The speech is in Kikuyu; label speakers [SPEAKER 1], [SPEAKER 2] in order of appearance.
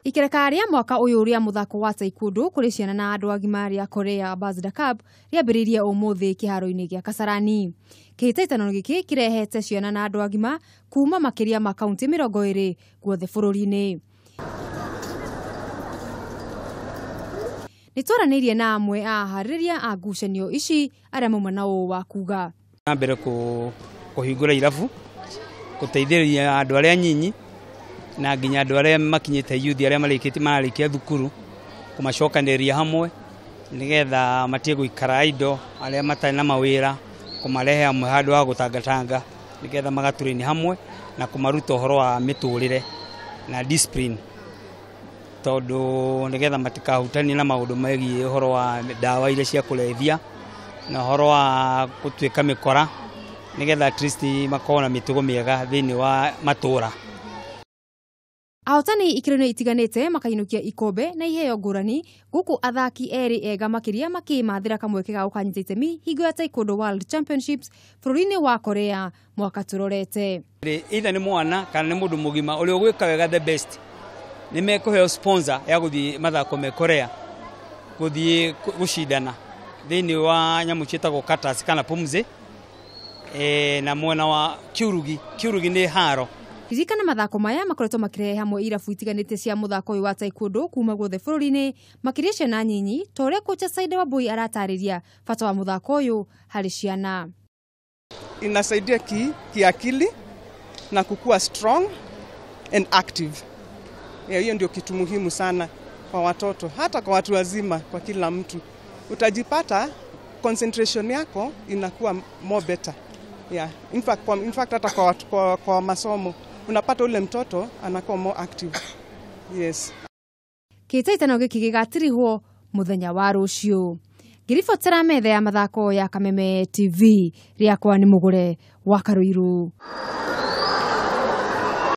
[SPEAKER 1] Ikereka rĩa mwaka ũyũ rĩa mũthako wa taekwondo kũrĩ ciana na andũ agima rĩa Korea Ambassador Cup rĩambĩrĩirie ũmũthĩ kĩharo-inĩ gĩa Kasarani. Kĩhĩtahĩtano gĩkĩ kĩrehete ciana na andũ agima kuma makĩria ma kaunti 20 guothe bũrũri-inĩ. Nĩtwaranĩirie na amwe a aharĩrĩria a ngucanio ici arĩa mauma na ũũ wa kuga.
[SPEAKER 2] Na mbere kũhingũra irabu, gũteithĩrĩria andũ arĩa anyinyi na nginya andũ arĩa makinyĩte youth arĩa marĩkĩtie mararĩkia thukuru, kũmacokanĩrĩria hamwe nĩgetha matige gũikara idle, arĩa matarĩ na mawĩra kũmarehe hamwe handũ ha gũtangatanga nĩgetha magatũrĩni hamwe na kũmaruta ũhoro wa mĩtũrĩre na discipline, tondũ nĩgetha matikahutanie na maũndũ megiĩ ũhoro wa ndawa iria cia kũrebia na ũhoro wa gũtuĩka mĩkora, nĩgetha at least makorwo na mĩtugo mĩega thĩinĩ wa matũra.
[SPEAKER 1] Ahotani ikĩro-inĩ itiganĩte makainũkia ikombe na iheo ngũrani, gũkũ athaki erĩ ega makĩria makĩmathĩra kamweke ga gũkanyita itemi hingo ya Taekwondo World Championships bũrũri-inĩ wa Korea mwaka tũrorete.
[SPEAKER 2] Either nĩ mwana kana nĩ mũndũ mũgima ũrĩa ũgwĩka wega the best nĩ mekũheo sponsor ya gũthiĩ mathako me Korea gũthiĩ gũcindana thĩinĩ wa nyamũ ciĩtagwo katas kana pumzi, na mwena wa Kiurugi. Kiurugi nĩ haro.
[SPEAKER 1] Ririkana mathako maya makoretwo makĩrehe hamwe irabu itiganĩte cia mũthako ũyũ wa taekwondo kuma guothe bũrũri-inĩ, makĩria ciana nyinyi, ta ũrĩa kocha Saida Wambui aratarĩria bata wa mũthako ũyũ harĩ ciana.
[SPEAKER 3] Inasaidia kiakili na kukua strong and active. Hiyo ndio kitu muhimu sana kwa watoto, hata kwa watu wazima, kwa kila mtu. Utajipata concentration yako inakuwa more better. Yeah. In fact hata kwa masomo unapata ule mtoto anakuwa more active. Yes.
[SPEAKER 1] Kĩhĩtahĩtano gĩkĩ gĩgatirihwo mũthenya wa rũciũ. Ngĩribotera metha ya mathako ya Kameme TV, rĩakwa nĩ Mũgũre wa Karũirũ.